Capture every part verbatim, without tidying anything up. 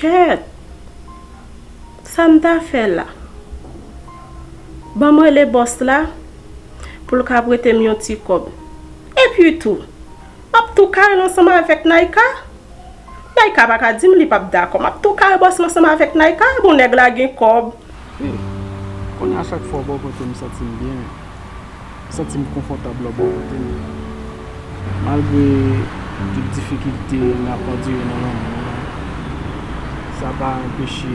Kèt! Sa m ta fè la? Ban m rele bòs la pou l ka prete m yon ti kòb. Epi tou, m ap tou kare l ansanm avèk Naïka. Naïka pa ka di m li p ap dakò. M ap tou kare bòs la ansanm avèk Naïka. Bon, nèg la gen kòb. Hey, kounye a chak fwa w bò kote m santi m byen. Santi m konfòtab lè w bò kote m. Malgre tout difikilte n ap andire nan lanmou an, sa pa anpeche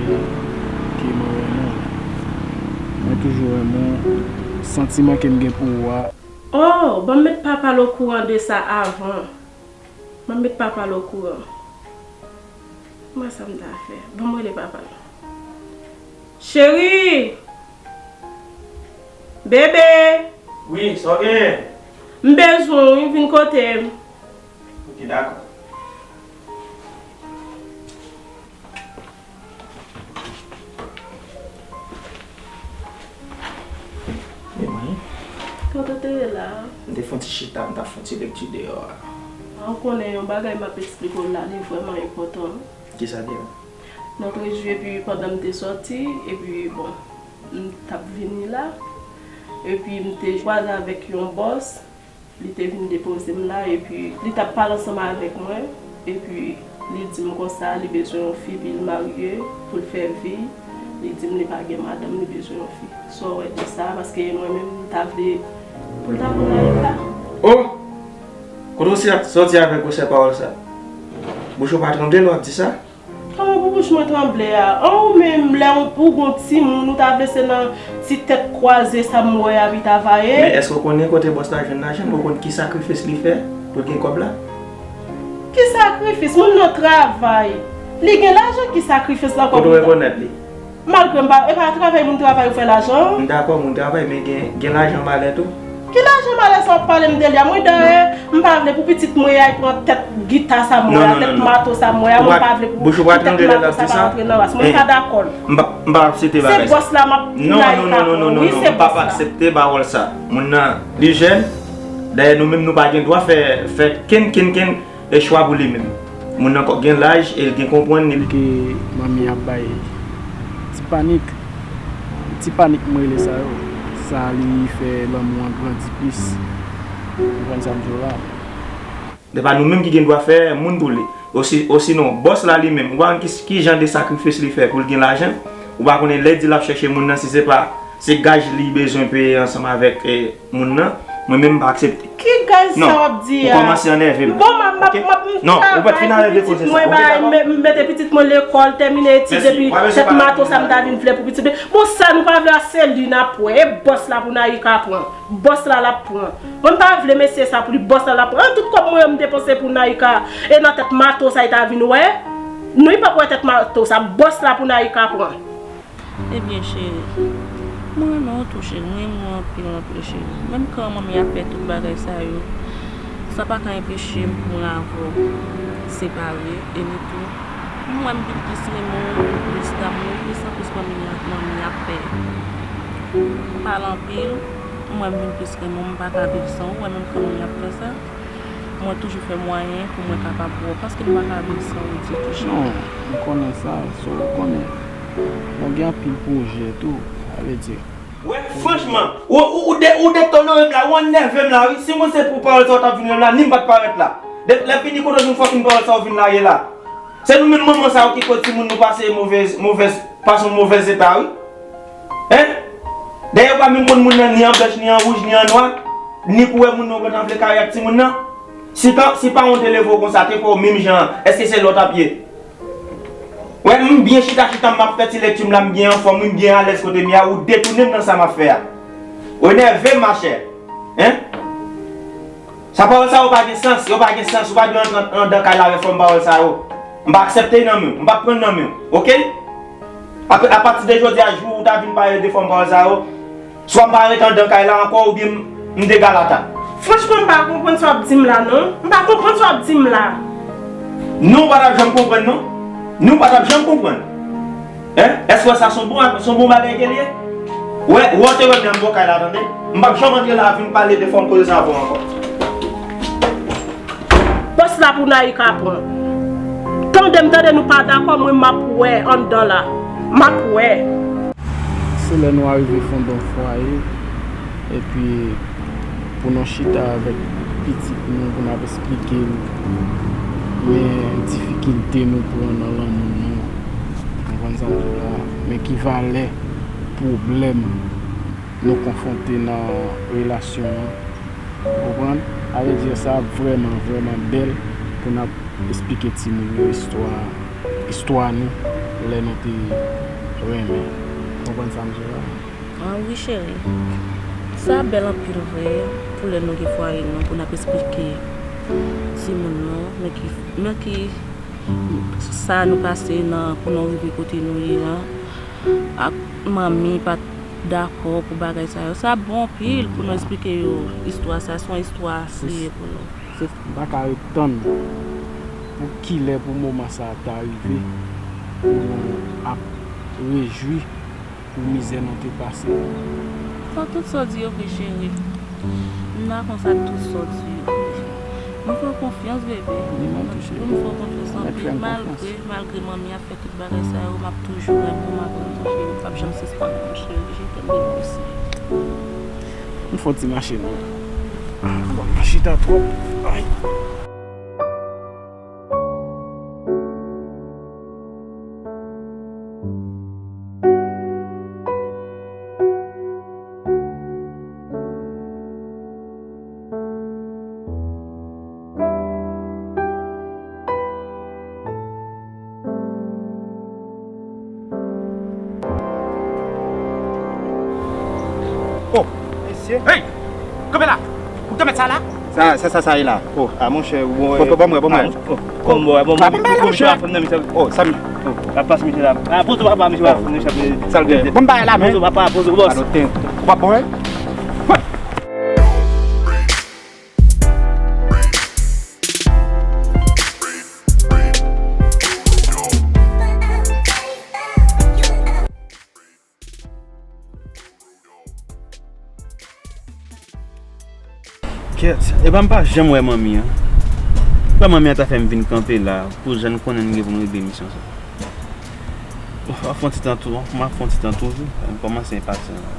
ke mwen renmen w. Mwen toujou renmen w. Santiman ke m gen pou ou a. Oh, ban m met papa l okouran de sa avan. Ban m met papa l okouran. Mwen sa m ta fè. Ban m rele papa l. Cheri! Bebe! Wi, sa w genyen? M bezwen w, wi, vin kote m. Ok, dakò. Men mwen, kote w te ye la? M te fè yon ti chita, m t ap fè yon ti lekti deyò a. A, ou konnen yon bagay m ap eksplike w la, li vrèman enpòtan. Kisa ki la? Lòt jou, epi pandan m te sòti, epi bon, m t ap vini la, epi m te kwaze avèk yon bòs, li te vin depoze m la, epi li t ap pale ansanm avèk mwen, epi li di m konsa, li bezwen yon fi, pi l marye, pou l fè vi, li di m li pa gen madanm, li bezwen yon fi. Sa w wè de sa, paske mwen menm, m ta vle pou l ta pran Naïka. Oh! Kote w sòti avèk gwosè pawòl sa? Bouch ou pa tranble lè w ap di sa? Kòman pou bouch mwen tranble a? An, ou menm, lè ou, ou gon timoun, ou ta vle se nan ti tèt kwaze sa m wè a pi ta va ye? Men èske w konnen kote bòs la jwenn lajan? Ou konn ki sakrifis li fè pou l gen kòb la? Ki sakrifis? Moun nan travay. Li gen lajan, ki sakrifis la? Kote w rekonèt li? Malgre m pa, e pa travay moun travay ou fè lajan. M dakò, moun travay, men gen, gen lajan malè tou. Ki lajan malè sa w ap pale m de li a? Mwen dayè, m pa vle pou pitit mwen y al pran tèt gita sa m wè a, tèt mato sa m wè a, mwen pa vle pou, pou tèt mato sa pa rantre nan ras mwen, m pa dakò l. M pa, m pa aksepte bagay sa. Se bòs la m ap, pou Naïka pran, wi, se bòs la. M p ap aksepte pawòl sa. Moun nan, li jèn, dayè nou menm nou pa gen dwa fè, fè kenn, kenn, kenn e chwa pou li menm. Moun nan gen laj e l gen konprann li. Ke manmi ap bay ti panik. Ti panik m rele sa yo. Sa li fè lanmou an grandi plis. Ou konprann sa m di w la? Se pa nou menm ki gen dwa fè moun pou li. Osi, osinon, bòs la li menm, ou pa konn ki, ki jan de sakrifis li fè pou l gen lajan. Ou pa konnen lè di l ap chèche moun nan si se pa, se gaj li bezwen peye ansanm avèk, e, moun nan, mwen menm m pa aksepte. Ki gaj sa w ap di a? Non, ou kòmanse enève m. Bon, m ap, m ap, m ap travay pou pitit mwen, bay, m, m mete pitit mwen lekòl, tèmine etid, epi tèt mato sa m ta vin vle pou pitit mwen. Bon, sa nou pa vle a, se li n ap wè. E bòs la pou Naïka pran. Bòs la l ap pran. Mwen m pa vle mesye sa pou li, bòs la l ap pran. An, tout kòb mwen yo m depanse pou Naïka, e nan tèt mato sa li ta vin wè. Non, li p ap wè tèt mato sa. Bòs la pou Naïka pran. Ebyen, cheri, mwen renmen w tou, cheri. Mwen renmen w anpil, anpil, cheri. Menm kan manmi ap fè tout bagay sa yo, sa pa ka anpeche m pou mwen avè w separe. E li tou, mwen m vin plis renmen w, vin plis damou, plis anplis manmi ap, manmi ap fè. Pale anpil, mwen m vin plis renmen w, m pa ka viv san ou, wè menm kan manmi ap fè sa. Mwen toujou fè mwayen pou mwen kapab wè w, paske m pa ka viv san ou ditou, cheri. Non, m konnen sa, so, ou konnen. Mwen gen anpil pwojè tou, sa vle di. Wè, franchman, ou, ou, ou de, ou detolore m la, ou enève m la, wi. Si mwen se pou pawòl sa ou t ap vin lè m la, ni m pa t parèt la. De, lè fini, kote w vin fòk vin pawòl sa ou vin lage la. Se nou menm manman sa yo ki koz timoun nou pase movèz, movèz, pase yon movèz eta, wi. Hein? Dayè, ou pa menm konn moun nan ni an bèch, ni an wouj, ni an nwa, ni koulè moun nan ou gentan vle kare ak timoun nan. Si pa, si pawon te leve w konsa, te fè w menm jan an, èske se lè w t ap ye? Wè, M byen chita chita, m ap fè ti lekti m la, m byen anfòm, wi, m byen alèz kote m ye a, ou detounen m nan sa m ap fè a. Ou enève m, machè. Hein? Sa pawòl sa yo pa gen sans, yo pa gen sans, ou pa dwe antre anndan kay la avèk fòm pawòl sa yo. M pa aksepte nan men w, m p ap pran nan men w, oke? Apre, apati de jodi a, jou ou ta vin pale de fòm pawòl sa yo, swa m pa ret anndan kay la ankò oubyen m, m degalata. Franchman, m pa konprann sa w ap di m la, non. M pa konprann sa w ap di m la. Non, ou pa t ap janm konprann, non. Non, ou pa t ap janm konprann. Hein? Èske w wè sa se yon bon, se yon bon bagay ke l ye? Ou wè, ou wè w te wè m nan bò kay la, tande? M p ap janm antre la vin pale de fòm koze sa avè w ankò. Pòs la pou Naïka pran. Tande m, tande, nou pa dakò, mwen m ap wè anndan la. M ap wè. Se lè nou arive fonde yon fwaye, epi pou nou chita avèk pitit nou, pou n ap esplike l men difikilte nou pran nan lanmou nou. Konprann sa m di w la? Men ki valè pwoblèm nou konfwonte nan relasyon an. Ou konprann? Sa vle di sa ap vrèman, vrèman bèl pou n ap esplike timoun yo istwa, istwa nou lè nou te renmen. Konprann sa m di w la? Ah wi, cheri. Sa bèl anpil vre pou lè nou gen fwaye nou, pou n ap esplike timoun nou nan ki, nan ki sa nou pase nan, pou nou rive kote nou ye an. Ak manmi pa t dakò pou bagay sa yo. Sa bon anpil pou nou esplike yo istwa sa. Se yon istwa serye pou nou. Se, m pa ka ret tann pou kilè, pou moman sa a ta rive, pou nou ap rejwi pou mizè nou te pase. Sa tout sa w di yo vre, cheri. M dakò sa tout sa w di yo vre. M fè w konfyans, bebe. Wi, mwen tou, cheri. M fè w konfyans anpil, malgre, malgre manmi ap fè tout bagay sa yo, m ap toujou renmen w, m ap renmen w, cheri. M p ap janm sispann renmen w, cheri. Je t'aime beaucoup, cheri. M fè w ti mache non. Bon, m chita twòp. Ay. Oh, mesye. Hey! Kanpe la! Ou te mèt sa la? Sa, sa, sa, sa ye la? Oh, ah, monchè, ou bon, bon, bon, bon, bon, ah, bon, oh, bon, bon, bon, bon, bon, bon, bon, bon, bon, bon, oh, sa mi-, oh. La pas misye la. Ah, pozo papa, misye pa fè nan chapye. Sa l gen? Bon, bay la, men. Pozo papa, pozo bòs. Ou pa bon, hein? Kèt, epa m pa janm wè manmi an. Epa manmi an ta fè m vin kanpe la pou jan n konnen n gen pou n regle misyon sa. Bon, m ap fè yon ti tan tou, m ap fè yon ti tan tou wi. M kòmanse enpasyan la.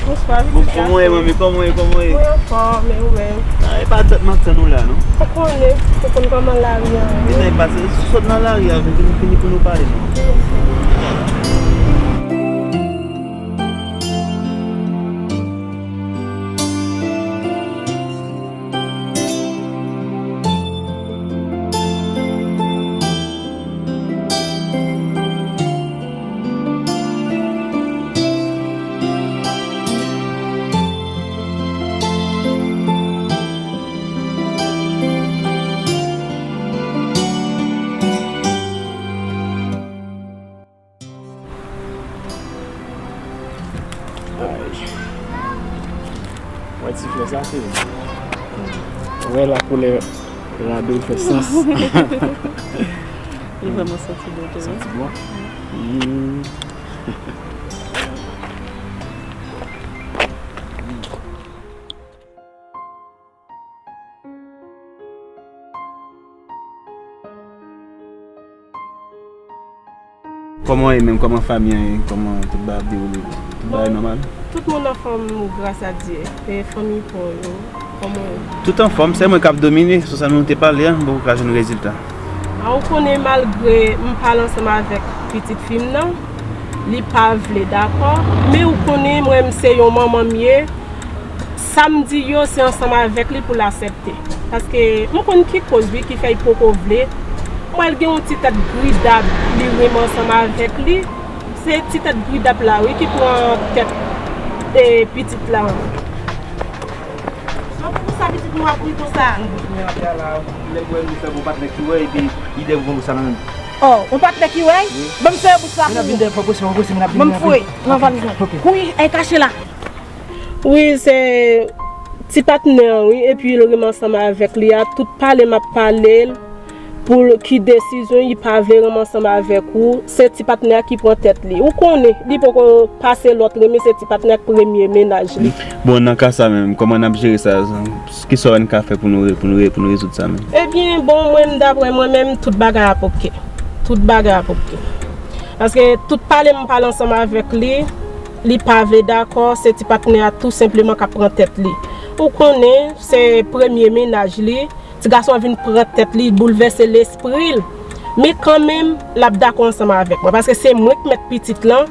Bonswa, pitit gason. Kòman w ye, manmi? Kòman w ye? Kòman w ye? Mwen anfòm, e ou menm? Ah, e pa dat m ap tann ou la, non. Ou konnen, ou konn kòman lari a ye. Genlè e pase, sot nan lari a, vin fini pou nou pale, non. Ay. Wè ti flè sa, cheri. Wè la koulè rado fè sans. Li vrèman santi bon tou, wi. Santi bon? Mm. Kòman w ye menm? Kòman fanmi an ye? Kòman tout bagay ap dewoule? Tout bagay nòmal? Tout moun anfòm, gras a Dye. E fanmi pa w yo, kòman yo? Tout anfòm, sèl mwen k ap domine, se sa nou te pale a, m poko ka jwenn rezilta. A, ou konnen, malgre m pale ansanm avèk pitit fi m nan, li pa vle dakò. Men ou konnen, mwen, m se yon manman m ye. Sa m di yo, se ansanm avèk li pou l aksepte. Paske m konn ki koz, wi, ki fè l poko vle. M wè l gen yon ti tèt gridab, li renmen ansanm avèk li. Se ti tèt gridab la, wi, ki pran tèt, e, pitit la. Bon, pou sa pitit nou ap ri konsa. Lè m wè nou fè bon patnè ki wè, epi li dèyè w sa nan men m. Oh, yon patnè ki wè? Wi. Ban m sere bout sa pou ou. Ban m foure nan valiz mwen. Ok. Kouri, al kache la. Wi, se ti patnè an, wi, epi l renmen ansanm avèk li a, tout pale m ap pale l. Pou l ki desizyon, li pa vle renmen ansanm avèk ou, se ti patnè a ki pran tèt li. Ou konnen, li poko pase lòt renmen, se ti patnè a k premye mennaj li. Bon, nan ka sa menm, kòman n ap jere sa? Kisa n ka fè pou nou, pou nou, pou nou rezoud sa menm? Ebyen, bon, mwen, daprè mwen menm, tout bagay ap oke. Tout bagay ap oke. Paske tout pale m pale ansanm avèk li, li pa vle dakò, se ti patnè a tou senpleman k ap pran tèt li. Ou konnen, se premye mennaj li, ti gason an vin pran tèt li, boulvèse lespri l. Men kanmenm, l ap dakò ansanm avèk mwen, paske se mwen k mèt pitit lan.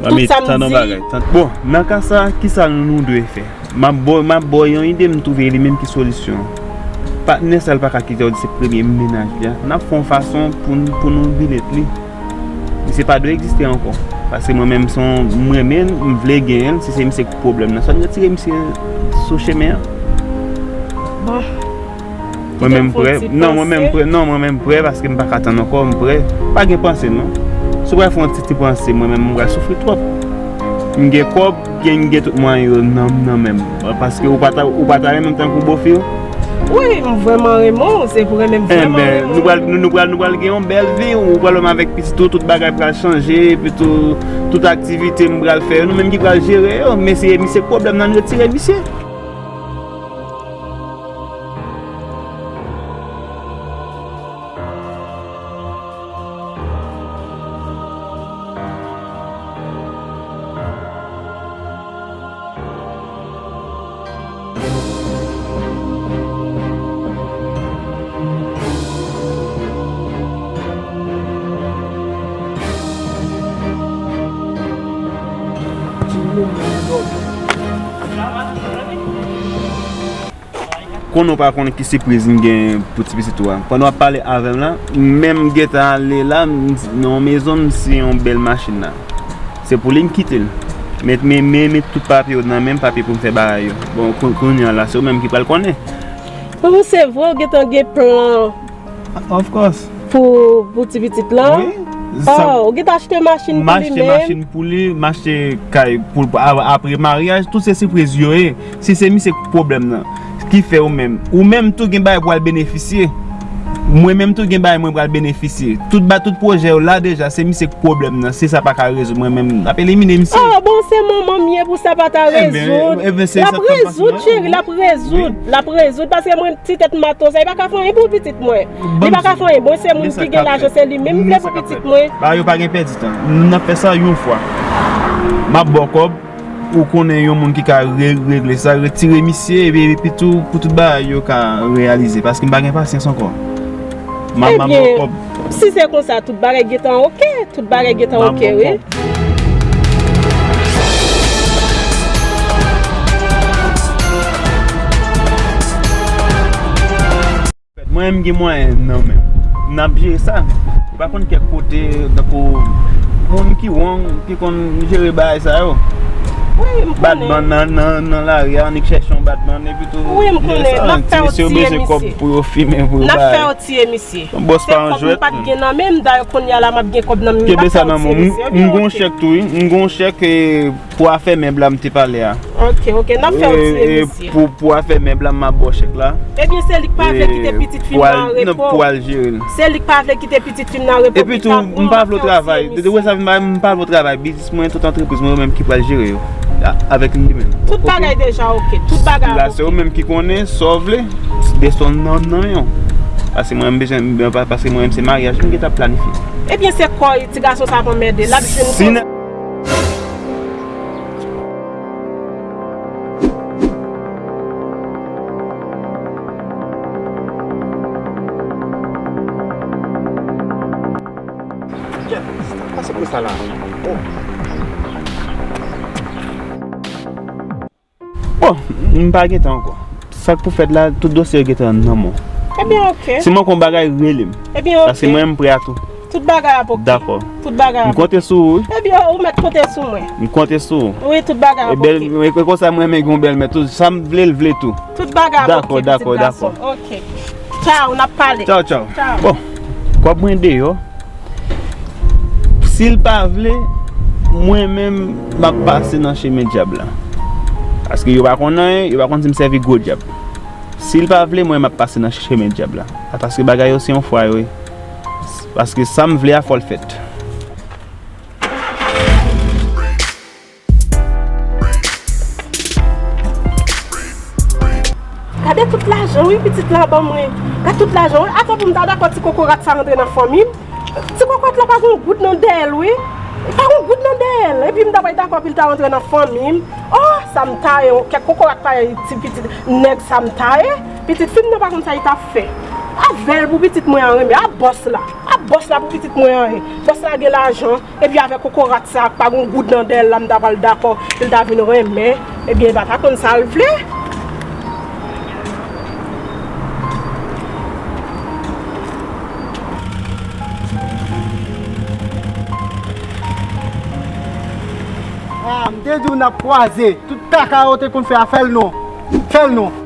Tout sa m di. Bon, nan ka sa, kisa nou dwe fè? M ap ba w, m ap ba w yon ide, m twouve li menm ki solisyon. Patnè sa, l pa ka kite w di se premye mennaj li a. N ap fè yon fason pou n, pou nou delete li. Misye pa dwe egziste ankò. Paske mwen menm, se yon, m renmen l, m vle genyen l, si se misye k pwoblèm nan, swa n retire misye sou chemen an. Bon. Mwen menm m prè. Non, mwen menm m prè. Non, mwen menm m prè paske m pa ka tann ankò, m prè. Pa gen panse non. Si w pral fè yon ti, ti panse, mwen menm m pral soufri twòp. M gen kòb, gen, m gen tout mwayen yo nan, nan men m. Paske ou pa ta, ou pa ta renmen m tankou bofi w? Wi, m vrèman renmen w, se vrèmen m vrèman renmen w. Enben, nou pral, nou, nou pral, nou pral gen yon bèl vi, ou pral wè m avèk pitit ou, tout bagay pral chanje, epi tou, tout aktivite m pral fè yo, nou menm ki pral jere yo, men se misye k pwoblèm nan, n retire misye. Konnen w pa konnen ki sipriz m gen pou ti pitit ou a. Pandan w ap pale avè m la, menm m gentan ale la, m, nan yon mezon, m siyen yon bèl machin la. Se pou li m kite l. Men, men, men, men tout papye yo nan men m, papye pou m fè bagay yo. Bon, kou-, kounye a la, se ou menm ki pral konnen. Bon, se vre, w gentan gen plan. Of course. Pou, pou ti pitit lan? Wi. Oh, ou gentan achte machin pou li menm? M achte machin pou li, m achte kay pou, pou, a-, apre maryaj, tout se sipriz yo ye. Si se misye k pwoblèm nan, ki fè ou menm, ou menm tou gen bagay pou al benefisye. Mwen menm tou gen bagay mwen pral benefisye. Tout ba, tout pwojè yo la deja, se misye k pwoblèm nan. Si sa pa ka rezoud, mwen menm, n ap elimine misye. Ah, bon, se manman m ye pou sa pa ta rezoud. L ap rezoud, cheri, l ap rezoud. L ap rezoud, paske mwen, ti tèt mato sa, li pa ka fè anyen pou pitit mwen. Li pa ka fè anyen. Bon, se moun ki gen lajan, se li menm ki vle pou pitit mwen. Ba yo pa gen pèdi tan. N ap fè sa yon fwa. M ap ba w kòb. Ou konnen yon moun ki ka re-, regle sa, retire misye, epi, epi tou, pou tout bagay yo ka reyalize, paske m pa gen pasyans ankò. M ap, m ap ba w kòb. Ebyen, si se konsa, tout bagay gentan oke, tout bagay gentan oke, wi. Mwen, m gen mwayen nan men m. N ap jere sa. Ou pa konn kèk kote, tankou moun ki wrong, ki konn jere bagay sa yo. Wi, m konnen. Batman nan, nan, nan lari a, annik chèche yon batman, epi tou jere sa. Wi, m konnen. N ap fè yo tiye misye. Si yo bezwen kòb pou yo fimen, pou yo bay. N ap fè yo tiye misye. Bòs pa yon jwèt. Se kòb m pa t gen nan men m, dayè kounye a la m ap gen kòb nan men m, m ap fè yo tiye misye. Wi, m konnen. M gen yon chèk tou, wi. M gen yon chèk, e, pou afè mèb la m te pale a. Ok, ok, n ap fè w tiye misye. E, e, pou, pou afè mèb la, m ap ba w chèk la. Ebyen, se li k pa vle kite pitit fi m nan an repo. Pou al, non, pou al jere l. Se li k pa vle kite pitit fi m nan an repo. Epi tou, m pa vle w travay. Depi sa, m pa, m pa vle w travay. Biznis mwen, tout antrepriz mwen, yo menm ki pral jere yo. A, avèk li menm. Tout bagay deja oke. Tout bagay oke. La, se ou menm ki konnen sa w vle. Desten w nan, nan men w. Paske mwen, m bezwen, pa-, paske mwen menm, se maryaj m gentan planifye. Ebyen, se kò ti gason sa ap anmède. L ap jwenn kò. Se pou sa la. Oh. Bon, m pa gen tan ankò. Sa k pou fèt la, tout dosye yo gentan nan men w. Ebyen, oke. Si manke yon bagay, rele m. Ebyen, oke. Paske mwen, m prè a tou. Tout bagay ap oke. Dakò. Tout bagay ap oke. M konte sou ou, wi. Ebyen, ou mèt konte sou mwen. M konte sou ou. Wi, tout bagay ap E bèl, oke. e konsa mwen renmen gen yon bèlmè tou. Sa m vle, l vle tou. Tout bagay ap Dakò, oke, dakò, pitit gason. Dakò. Oke. Tchaw, n ap pale. Tchaw, tchaw. Tchaw. Bon, kòb mwen deyò. Si l pa vle, mwen menm, m ap pase nan chemen dyab la. Paske yo pa konn anyen, yo pa konn si m sèvi gwo dyab. Si l pa vle, mwen, m ap pase nan chemen dyab la. Paske bagay yo se yon fwa yo ye. Paske sa m vle a, fò l fèt. Gade tout lajan wi pitit la ban mwen. Gade tout lajan wi. Atò pou m ta dakò ti kokorat sa rantre nan fanmi m. Ti kokorat la pa gen yon goud nan dèyè l wi. Pa gen yon goud nan dèyè l. Epi m ta pral dakò pou l ta rantre nan fanmi m. Oh, sa m ta ye, kèk kokorat pa ye ti pitit nèg sa m ta ye. Pitit fi m nan pa konn sa li t ap fè. Avè l pou pitit mwen an renmen. A bòs la. A bòs la pou pitit mwen an ye. Bòs la gen lajan. Epi avèk kokorat sa k pa gen goud nan dèyè l la, m ta pral dakò pou l ta vin renmen. Ebyen, li pa ta konn sa l vle. Ah, m te di w n ap kwaze. Tout kaka yo te konn fè a, fè l non. Fè l non.